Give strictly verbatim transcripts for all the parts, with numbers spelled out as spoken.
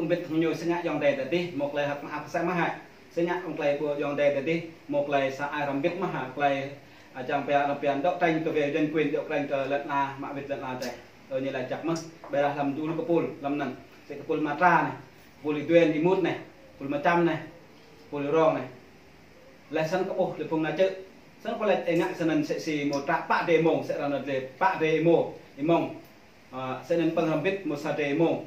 Ƀiă hăng ñu sĭt ngă ayŏng adơi ta dih, mơ̆ng tơlơi hơ̆k mơak pơsai mơ̆ hă. Sĭt ngă mơ̆ng tơlơi ƀu ayŏng adơi ta dih, mơ̆ng tơlơi sa ai hrŏm ƀiă mơ̆ hă, tơlơi, a, čang pia, hrŏm pia đấu tranh kơ về nhân quyền, đấu tranh kơ lŏn ala, mă wĭt lŏn ala adih. Ơ, ñu laĭ čăk mơ̆, ƀiădah hlăm dŭl kơpul, hlăm anŭn. Sĭt kơpul Matra anai, kơpul Êđuên, Êmut anai, kơpul Mčam anai, kơpul Rong anai. Laih snăn kơ ƀuh, lĕ phung ană čư̆. Snăn kơ laĭ ih ngă snăn sĭt si mơ̆ tră pă drơi mông, sĭt ră anai lĕ pă drơi mông, mông. A, sĭt anŭn pơ̆ng hrŏm ƀiă mơ̆ sa drơi mông.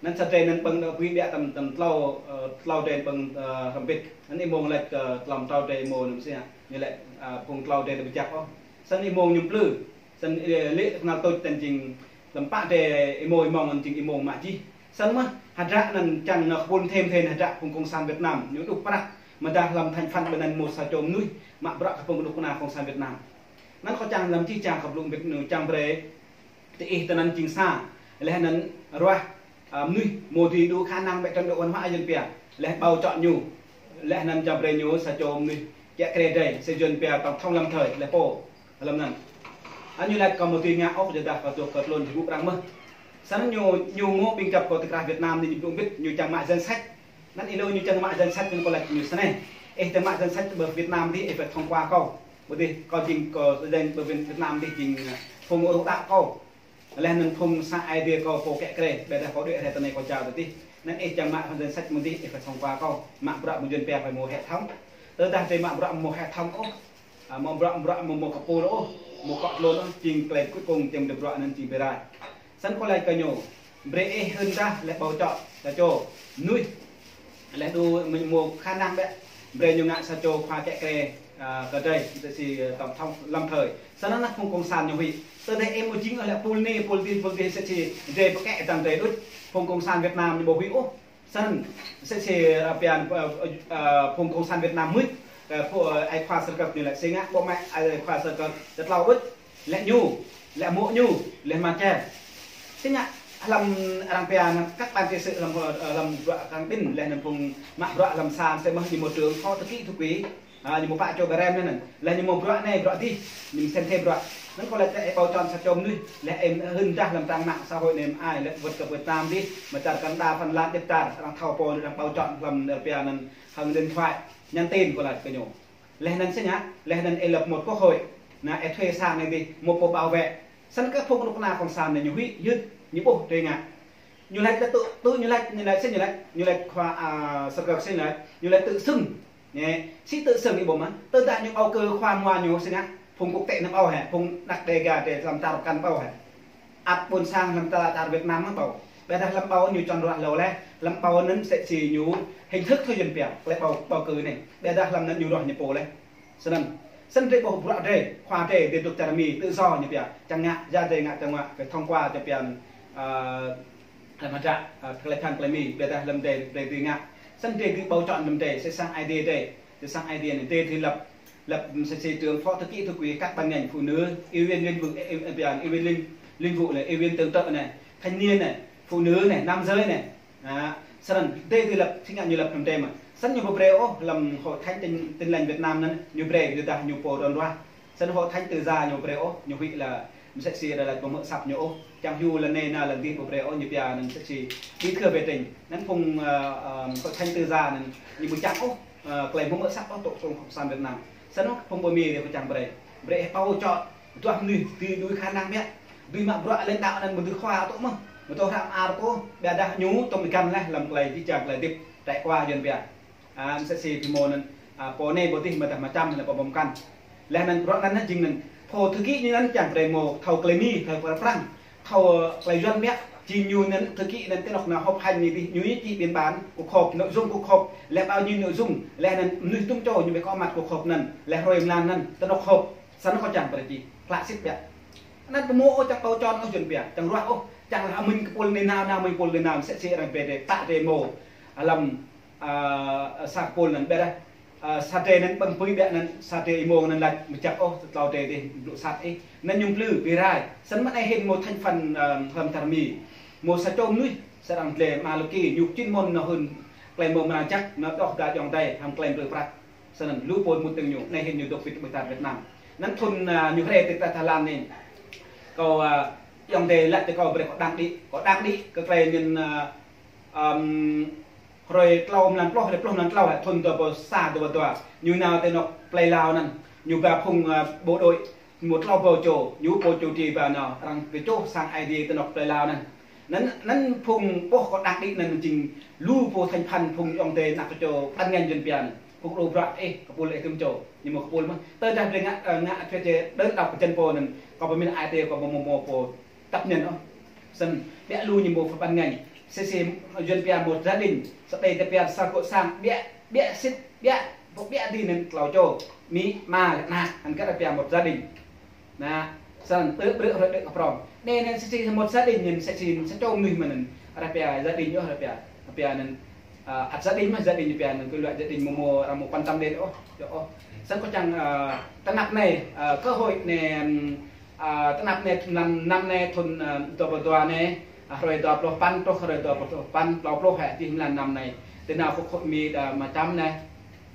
Anŭn sa drơi anŭn pơ̆ng đơ pui ƀiă tơm, tơm tlâo, ơ, tlâo drơi pơ̆ng, ơ, hrŏm ƀiă. Anŭn ih mông laĭ kơ tlâo mơ̆ tlâo drơi mông anŭn sĭt ngă. Ñu laĭ, a, phung tlâo drơi đơ pơčăp ôh. Snăn ih mông ñu plư. Snăn, ơ, lĕ kơnăl tuč anŭn jing hlăm pă drơi ih mông, ih mông anŭn jing ih mông mă jih. Snăn mơ̆, hơdră anŭn čang nao kơpul thêm thêm hơdră phung cộng sản Việt Nam. Ñu đŭk prăk, mơ̆ dah hlăm thành phần ƀơi anŭn mơ̆ sa čô mơnuih, mă bruă kơ phung đŭk kơna cộng sản Việt Nam. Anŭn kâo čang hlăm jih jang kơ blŭ ƀiă ñu čang brơi. Tơ ih tơ anŭn jing sa, laih anŭn ruah, a, mơnuih mơ̆ dưi đu khả năng ƀĕ tơm đô văn hóa Yuăn pia, laih ƀâo čŏ ñu, laih anŭn čang brơi ñu sa čô mơnuih kiă kriê drơi, sa Yuăn pia tổng thống lâm thời, laih pô, hlăm anŭn. Anŭn ñu laĭ kâo mơ̆ dưi ngă ôh, yua dah kâo dŏ kơ tlôn hơgŭ arăng mơ̆. Snăn ñu, ñu mơ̆ ƀing găp kâo tơkrah Việt Nam anai ñu blŭ ƀiă ñu čang mă danh sách. Anŭn ih lu ñu čang mă danh sách anŭn kâo laĭ ñu snei. Ih tơ mă danh sách ƀơi Việt Nam dih, ih phải thông qua kâo. Ƀơi dih, kâo jing kâo danh ƀơi Việt Nam dih jing, ơ, phung ur đăo kâo. Laih anŭn phung sa Aê Diê kâo pô kiă kriê, ƀiădah kâo đuaĭ rai tơ anai kâo jao tơ dih. Anŭn ih čang mă danh sách mơ̆ dih, ih phải thông qua kâo. Mă bruă mơ̆ Yuăn pia phải mơ̆ hệ thống. Tơdah drơi mă bruă mơ̆ hệ thống ôh. A, mơ̆ bruă, bruă mơ̆, mơ̆ kơpul ôh. Mơ̆ kŏ tlôn ôh, jing tơlơi cuối cùng tơm drơi bruă anŭn jing bi rai. Snăn kâo laĭ kơ ñu. Brơi ih hưn dah laih ƀâo čŏ, sa čô mơnuih. Laih đu mơ̆ mơ̆ khả năng ƀĕ. Brơi ñu ngă sa čô khua kiă kriê, a, kơ drơi, sĭt si, ơ, tổng thống lâm thời. Snăn anŭn phung cộng sản ñu huĭ. Tơdah ih mơ̆ jing ôh lĕ pul anai, pul dih, pul dih, sĭt si drơi pơkĕ dăng drơi đôč. Phung cộng sản Việt Nam ñu ƀu huĭ ôh. Snăn, sĭt si, ơ, pian, ơ, ơ, phung cộng sản Việt Nam mưč, ơ, phung, ơ, ai khua Sơrkăp ñu laĭ sĭt ngă, ƀô̆ mă ai khua Sơrkăp tơ tlâo đôč. Laih ñu, laih mơ̆ ñu, laih mă čem. Sĭt ngă, hlăm arăng pia anŭn, các ban trị sự hlăm, ơ, hlăm bruă arăng ƀing, laih anŭn phung mă bruă hlăm sang, sĭt mơ̆ ñu mơ̆ trưởng phó thư ký, thư ký. A, ñu mơ̆ pă čô ƀơi rem anŭn. Laih ñu mơ̆ bruă anai, bruă dih, ñu mơ̆ xem thêm bruă. Anŭn kâo laĭ tơ ih ƀâo čŏ sa čô mơnuih, laih ih hưn dah hlăm trang mạng xã hội anai mơ̆ ai, laih wơ̆t kơ Việt Nam dih, mơ̆ čar Canada, Phần Lan, djŏp čar, arăng thâo pô, arăng ƀâo čŏ hlăm, ơ, pia anŭn, hăng điện thoại, nhắn tin kâo laĭ kơ ñu. Laih anŭn sĭt ngă, laih anŭn ih lăp một quốc hội, anŭn ih thuê sang anai dih, mơ̆ pô bảo vệ. Snăn kơ phung đŭk kơna cộng sản anai ñu huĭ, yơh, ñu ƀuh drơi ngă. Ñu laĭ tơ tŭ, tŭ ñu laĭ, ñu laĭ sĭt ñu laĭ, ñu laĭ khua, a, Sơrkăp sĭt ñu laĭ, ñu laĭ tự xưng. Anai, sĭt tự xưng ih ƀuh mơ̆. Tơdah ñu ƀâo kơ khua mua ñu sĭt ngă, phung quốc tế anŭn ƀâo hĕ, phung đăk Đêga drơi hlăm čar kăn ƀâo hĕ. Ăt ƀôn sang hlăm čar, čar Việt Nam mơ̆ ƀâo. Ƀiădah hlăm ƀâo ñu čŏng ruah lu laih, hlăm ƀâo anŭn sĭt si ñu hình thức thôi Yuăn pia, tơlơi ƀâo, ƀâo kơ anai. Ƀiădah hlăm anŭn ñu ruah ñu pô laih. Snăn, snăn drơi ƀuh bruă drơi, khua drơi, drơi dŏ čar Mi, tự do ñu pia, čang ngă, ya drơi ngă, čang ngă, phải thông qua čang pia, a, hlăm hơdră, a, tơlơi phan tơlơi Mi, ƀiădah hlăm drơi, drơi dưi ngă. Snăn drơi dưi ƀâo čŏ hlăm drơi, sĭt sang Aê Diê drơi, sĭt sang Aê Diê anai, drơi dưi lăp, lăp sĭt si trưởng phó thư ký, thư ký các ban ngành, phụ nữ, ủy viên liên vụ, ơ, ơ, ủy viên liên, liên vụ anai, ủy viên tương trợ anai, thanh niên anai, phụ nữ anai, nam giới anai. A, snăn drơi dưi lăp, sĭt ngă ñu lăp hlăm drơi mơ̆. Snăn ñu ƀu brơi ôh, hlăm Hội Thánh Tin, Tin Lành Việt Nam anŭn, ñu brơi, yua dah ñu pô rŏn ruah. Snăn Hội Thánh Tư Gia ñu brơi ôh, ñu huĭ lĕ, mơ̆ sĭt si đa laĭ ƀu hmư̆ asăp ñu ôh. Čang hyu lŏn anai nao lŏn dih ƀu brơi ôh, ñu pia anŭn sĭt si bí thư về tỉnh. Anŭn phung, ơ, ơ, Hội Thánh Tư Gia anŭn, ñu ƀu čang ôh, ơ, tơlơi ƀu hmư̆ asăp ôh, tŏ phung cộng sản Việt Nam. Snăn phung ƀơi Mi drơi kâo čang brơi. Brơi ƀâo čŏ, duah mơnuih, dưi đuaĭ khả năng biă. Dưi mă bruă lãnh đạo anŭn mơ̆ dưi khua tŭ mơ̆. Mơ̆ tŭ hră mơar tŭ, ƀiădah ñu tŏm găn laih hlăm tơlơi jih jang tơlơi hơdip trải qua Yuăn pia. A, mơ̆ sĭt si pi mơ̆ anŭn, a, pô anai pô dih mơ̆ dah mơčăm lĕ pô ƀơ̆ng kăn. Laih anŭn bruă anŭn jing anŭn. Phó thư ký ñu anŭn čang brơi mơ̆ thâo tơlơi Mi, thâo tơlơi Prăng. Thâo, ơ, tơlơi Yuăn biă, jing ñu anŭn thư ký anŭn tơ anŏ nao họp hành anai dih, ñu ñu ký biên bản, cuộc họp, nội dung cuộc họp, laih bao nhiêu nội dung, laih anŭn mơnuih tŭm čô ñu ƀu có mặt cuộc họp anŭn, laih hrơi mlan anŭn, tơ anŏ họp, snăn kâo čang brơi čih, klă sĭt biă. Anŭn pơmơ̆ ôh čang ƀâo čŏ ôh Yuăn pia, čang ruah ôh, čang laĭ mơ̆ng kơpul anai nao, nao mơ̆ng kơpul anai nao, mơ̆ sĭt si arăng brơi drơi, pă drơi mơ̆, hlăm, a, sa kơpul anŭn ƀiădah. A, sa drơi anŭn ƀơ̆ng pui biă anŭn, sa drơi ih mơ̆ng anŭn laĭ mơčăk ôh, tơtlâo drơi dih, blŭ sat ih. Anŭn ñu plư, bi rai. Snăn mơ̆ anai hĭn mơ̆ thành phần, a, hlăm čar Mi. Mơ̆ sa čô mơnuih, sa arăng glĕ Malaki, ñu čin mơ̆n nao hưn, tơlơi mơ̆ mơnă jăk, nao đŏh đa ayŏng adơi, hlăm tơlơi brơi prăk. Snăn, lu pô mŭt tơ̆ng ñu, anai hĭn ñu dŏ wĭt ƀơi čar Việt Nam. Anŭn thŭn, a, ñu hrơi tơ čar Thái Lan anai. Kâo, a, ayŏng adơi laĭ tơ kâo brơi kâo đăng đĭ, kâo đăng đĭ, kơ tơlơi anŭn, a, Ăm, hrơi tlâo mlan pluh, hrơi pluh mlan tlâo, thŭn dua rơbâo sa dua rơbâo dua. Ñu nao tơ anŏ plơi Lao anŭn. Ñu ba phung, ă, bộ đội, mơ̆ tlâo rơbâo čô, ñu pô čô tri ba nao, arăng kơčoh sang Aê Diê tơ anŏ plơi Lao anŭn. Anŭn, anŭn phung ƀuh kơ đang đĭ anŭn jing lu pô thành phần phung ayŏng adơi ană kơčô pơngăn Yuan pia anŭn. Phung đô bruă ih, kơpul ih tŭm čô, ñu mơ̆ kơpul mơ̆n. Tơdah drơi ngă, ă, ngă thuyết chế đơn độc kơ jăn pô anŭn, kâo pơmĭn ai tơ kâo mơ̆ mơ̆ pô tăp ñen ôh. Snăn, biă lu ñu mơ̆ pơngăn. Sĭt sĭt Yuan pia một gia đình, sa đei tơ pia sa gŏ sang, biă, biă sĭt, biă, pô biă dih anŭn tlâo čô, amĭ, ama, lĕ ană, anŭn kơ arăng pia một gia đình. Anŭn, snăn tơ brơi hrơi đĕ kơ prŏng. Anai anŭn sĭt sĭt một gia đình anŭn sĭt sĭt sa čô mơnuih mơ̆n anŭn. Arăng pia gia đình ôh, arăng pia, arăng pia anŭn, ă, ăt gia đình mơ̆ gia đình arăng pia anŭn kơ luă gia đình mơ̆ mơ̆ arăng mơ̆ quan tâm đĕ ôh, yơh ôh. Snăn kâo čang, ă, tơ anăp anai, ă, cơ hội anai, ăm, ă, tơ anăp anai, năm, năm anai, thŭn, ă, dua rơbâo dua anai, ă, hrơi dua pluh păn truh hrơi dua pluh păn, tlâo pluh hĕ, dih mlan năm anai. Tơ nao kơ khối amĭ đa mơčăm anai.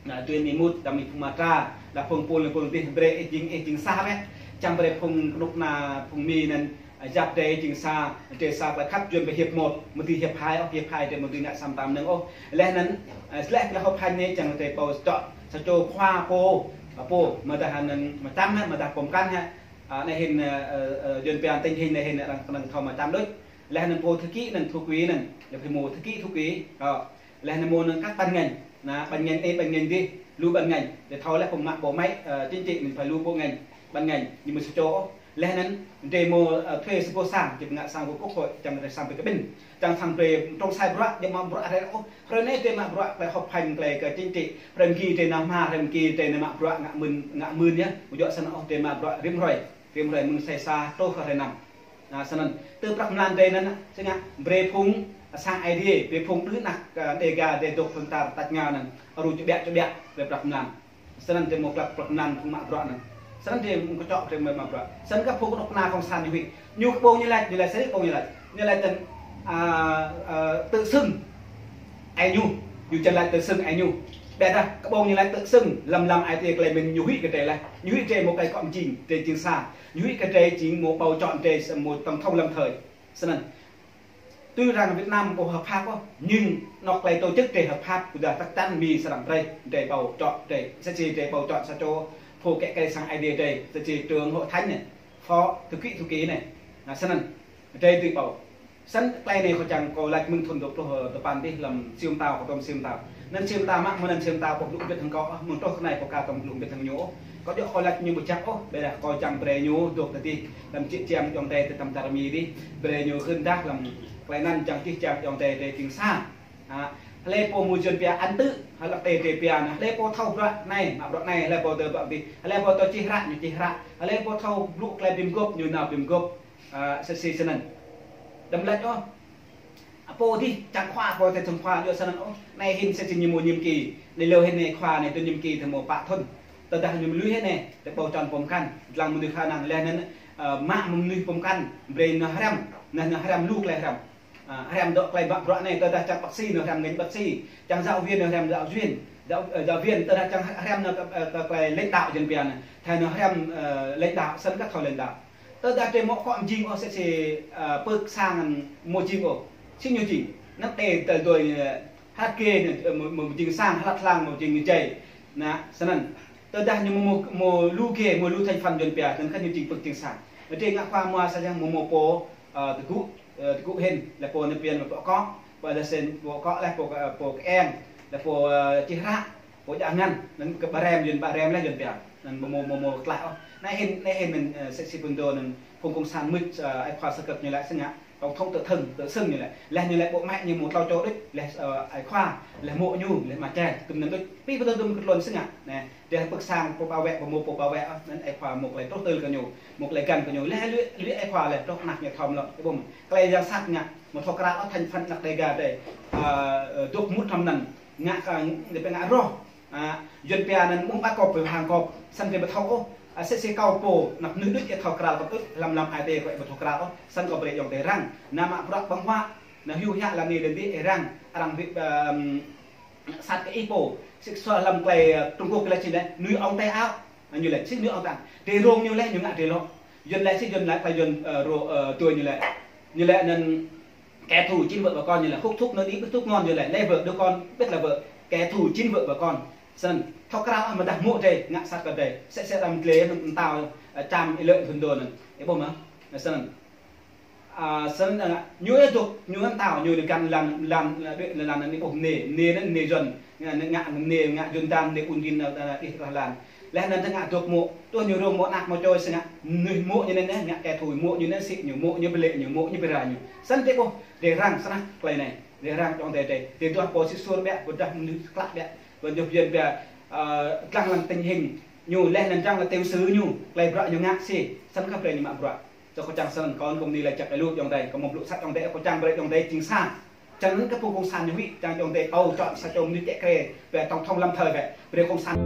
Ă, tui amĭ mŭt, đa amĭ phung mơta, đa phung pul, phung dih, brơi ih jing, ih jing sa bĕ. Čang brơi phung kơnuk kơna, phung amĭ anŭn, ă, yap drơi jing sa, drơi sa klă khăp Yuan pia hiệp một, mơ̆ dưi hiệp hai ôh, hiệp hai drơi mơ̆ dưi ngă sa mơta mơnơ̆ng ôh. Laih anŭn, ă, laih klă họp hành anai čang drơi pô čŏk, sa čô khua pô, ă, pô, mơ̆ dah anŭn mơčăm hĕ, mơ̆ dah pơmkăn hĕ. Ă, anai hĭn, ă, ă, ă, Yuan pia tình hình anai hĭn arăng kơnơ̆ng thâo mơčăm đôč. Laih anŭn pô thư ký anŭn, thư ký anŭn, laih pơ mơ̆ thư ký, thư ký. Ă. Laih anŭn mơ̆ anŭn kăk ban ngành. Anŭn, ban ngành anai, ban ngành dih, lu ban ngành. Drơi thâo laih pơmă bộ máy, ă, chính trị anŭn phải lu bộ ngành, ban ngành, ñu mơ̆ sa čô ôh. Laih anŭn, drơi mơ̆, ă, thuê sa gŏ sang, či pơngă sang gŏ quốc hội, čang drơi sang brơi kơ ƀing. Čang sang brơi trong sai bruă, djŏp mă bruă hrơi ôh. Hrơi anai drơi mă bruă, klă họp hành, klă kơ chính trị. Hrơi mơ̆ng gih drơi nao hma, hrơi mơ̆ng gih drơi nao mă bruă ngă mưn, ngă mưn yơh. Ƀu djŏ snăn ôh, drơi mă bruă rĭm hrơi. Rĭm hrơi mơ̆ng hrơi sa truh kơ hrơi năm. Anŭn, snăn. Tơ prăk mlan drơi anŭn, sĭt ngă, brơi phung, ă, sang Aê Diê, brơi phung đưm anăk, ă, Đêga, drơi dŏ phung tar tač ngă anŭn, aru čơbiă, čơbiă, brơi prăk mlan. Snăn drơi mơ̆ klă prăk mlan phung mă bruă anŭn. Snăn drơi mơ̆ kơčŏk drơi mơ̆ mă bruă. Snăn kơ phung kơnuk kơna cộng sản ñu huĭ. Ñu kơ ƀong ñu laĭ, ñu laĭ sĭt ƀong ñu laĭ. Ñu laĭ tơ̆n, ă, ă, tự xưng ai ñu. Ñu čang laĭ tự xưng ai ñu. Biă dah kơ ƀong ñu laĭ tự xưng, lăm lăm ai tiê klei mĭn ñu huĭ kơ drơi laih. Ñu huĭ drơi mơ̆ klei kŏ mjing, drơi jing sa. Ñu huĭ kơ drơi jing mơ̆ bầu chọn drơi mơ̆ tổng thống lâm thời. Snăn. Tui arăng Việt Nam ƀu hợp pháp ôh, nhưng anŏ klei tổ chức drơi hợp pháp, ƀôdah chắc chắn mơ̆ srăng drơi, drơi bầu chọn drơi, sĭt sĭt drơi bầu chọn sa čô pô kiă kriê sang Aê Diê drơi, sĭt sĭt trưởng hội thánh anai, phó thư ký, thư ký anai. Anŭn, snăn, drơi dưi bầu. Snăn klei anai kâo čang kâo laĭ mơ̆ng thŭn dua pluh dua păn dih lăm Siu Mtao, kâo tŏm Siu Mtao. Anŭn Siu Mtao mă, mơ̆ anŭn Siu Mtao ƀuh lu ƀiă hăng kâo, ă, mơ̆ng truh kơ anai ƀu ka tŏm lu ƀiă hăng ñu ôh. Kâo djŏ kâo laĭ ñu ƀu čăk ôh, ƀôdah kâo čang brơi ñu dŏ tơ dih, lăm čư̆ čiăng ayŏng adơi tơ tăm čar Mi dih, brơi ñu khĭn dah lăm klei anŭn čang čih čang ayŏng adơi drơi jing sa. Ă, hlơi pô mơ̆ Yuan pia ăn tự, hlăk tê drơi pia anŭn, hlơi pô thâo bruă anai, mă bruă anai, hlơi pô tơ bruă dih, hlơi pô tơ čih hră, ñu čih hră, hlơi pô thâo blŭ klei bi mguôp, ñu nao bi mguôp, ă, sĭt sĭt snăn. Đăm laĭ ôh, Ă, pô dih, čang khua, pô tơ čang khua, yua snăn ôh. Anai hĭn sĭt sĭt ñu mơ̆ nhiệm kỳ. Anai lu hĭn anai khua anai tơ nhiệm kỳ tơ mơ̆ pă thŭn. Tơdah ñu mơ̆ lui hĭn anai, tơ bầu chọn pơmkăn. Dlăng mơnuih khả năng laih anŭn, ă, mă mơnuih pơmkăn. Brơi nao hriăm, nao, nao hriăm lu klei hriăm. Ă, hriăm dŏ klei mă bruă anai, tơdah čang bác sĩ nao hriăm ngành bác sĩ. Čang giáo viên nao hriăm giáo viên. Giáo, ă, giáo viên, tơdah čang hriăm nao kơ, ă, kơ klei lãnh đạo Yuan pia anai. Thâo nao hriăm, ă, lãnh đạo, snăn kơ thâo lãnh đạo. Tơdah drơi mơ̆ kŏ mjing ôh sĭt sĭt, ă, pơ̆k sang mơ̆ jing ôh. Sĭt ñu jing. Anăp đe tơl dui, ă, hlăk gê anai, ă, mơ̆, mơ̆ jing sang, hlăk hlang mơ̆ jing jai. Anŭn, snăn. Tơdah ñu mơ̆, mơ̆, mơ̆ lu gê, mơ̆ lu thành phần Yuan pia, anŭn kơ ñu jing pơ̆k jing sang. Drơi ngă khua mơ̆ sa čang mơ̆, mơ̆ pô, ă, tơgŭ, ă, tơgŭ hĭn, laih pô anai pia mơ̆ pô kŏ, pô laih sĭt pô kŏ laih pô, ă, pô kơeng, laih pô, ă, čih hră. Pô djă ngăn, anŭn kơ ba rem, Yuan ba rem laih Yuan pia. Anŭn mơ̆, mơ̆, mơ̆, mơ̆ klă ôh. Anai hĭn, anai hĭn anŭn, ơ, sĭt sĭt pơdô anŭn phung cộng sản mưč, ơ, ai khua sa kơ̆k ñu laĭ sĭt ngă. Tổng thống tự xưng, tự xưng ñu laĭ. Laih ñu laĭ ƀô̆ mă ñu mơ̆ tlâo čô đôč. Laih, ơ, ai khua, laih mơ̆ ñu, laih mă čai, tŭm anŭn đôč. Pi pơdô tŭm kơ tluôn sĭt ngă. Anai, drơi pơ̆k sang pô bảo vệ, pô mơ̆ pô bảo vệ, ơ, anŭn ai khua mơ̆ klei truh tơl kơ ñu, mơ̆ klei găn kơ ñu. Laih lui, lui ai khua laih truh anăp ñu thâo mơ̆ lŏ, ƀô̆ mơ̆. Klei yang sat ngă, mơ̆ thâo krăl ôh thành phần anăp Đêga drơi. Ơ, ơ, dŏ mŭt hrŏm anŭn. Ngă kơ, drơi pia ngă roh. Ă, Yuan pia anŭn mơ̆ng ƀă kŏp pơ hăng kŏp, snăn drơi ƀu thâo ôh. Ă, sĭt sĭt kâo pô, anăp mơnuih đôč ih thâo krăl kơ ưh, lăm lăm ai tê kâo ƀu thâo krăl ôh, snăn kâo brơi ayŏng adơi răng. Anăm mă bruă ƀơ̆ng huă, anăm hyu hiă lăm anai lăm dih ih răng, arăng ƀu, ăm, sat kơ ih pô. Sĭt sua lăm klei, ơ, Trung Quốc kơ laĭ sĭt lĕ, nuôi ong tay áo. Ă, ñu laĭ sĭt nuôi ong tay áo. Drơi rông ñu laĭ, ñu ngă drơi lŏ. Yuan laĭ sĭt Yuan laĭ, klei Yuan, ơ, rô, ơ, tui ñu laĭ. Ñu laĭ anŭn Kẻ thù chính vợ và con ñu lĕ, hút thuốc nó đi, hút thuốc ngon ñu lĕ, lấy vợ đứa con, biết là vợ, kẻ thù chính vợ và con. Snăn, thâo krao mơ̆ dah mô̆ drei, ngă sat kơ drei. Sĕ sĕ đăm tlĕ, mơtao, ơ, čăm ih lĕ thŭn đô anăn. Ih ƀuh mơ̆? Snăn. A, snăn, a, ñu ih dŏ, ñu mơtao, ñu lĕ găn lăn, lăn, lăn, lăn, lăn, ih ƀuh mơnê, mơnê anăn, mơnê Yuăn, ngă, ngă, mơnê, ngă Yuăn dan, mơnê ƀun rin, a, a, ih rah lăn. Leh anăn tơngă dŏ mô̆, tui ñu rông mô̆ anak mơ̆ čô sĕ ngă, mơnuih mô̆ ñu anăn, ngă kẻ thù mô̆ ñu anăn sĭ ñu, mô̆ ñu blĕ ñu, mô̆ ñu bra ñu. Snăn ih ƀuh, drei răng snăn, klei anei, drei răng ayŏng adei drei, drei duah pô sĭ suôr ƀiă, ƀôdah mơnuih klă ƀiă, ƀôdah ñu biên ƀiă, a, dlăng lăng tình hình ñu, leh anăn dlăng lăng tiểu sử ñu, klei bruă ñu ngă sĭ, snăn kơ brei ñu mă bruă. Čơ kâo čang snăn, kâo kơ mơni lĕ čăk ih lu ayŏng adei, kâo mơ̆ blŭ sat ayŏng adei, kâo čang brei ayŏng adei jing sa. Čang anăn kơ phung cộng sản ñu huĭ, čang ayŏng adei âu chọn sa čô mơnuih kiă kriê, ƀiă tổng thống lâm thời ƀiă, brei cộng sản.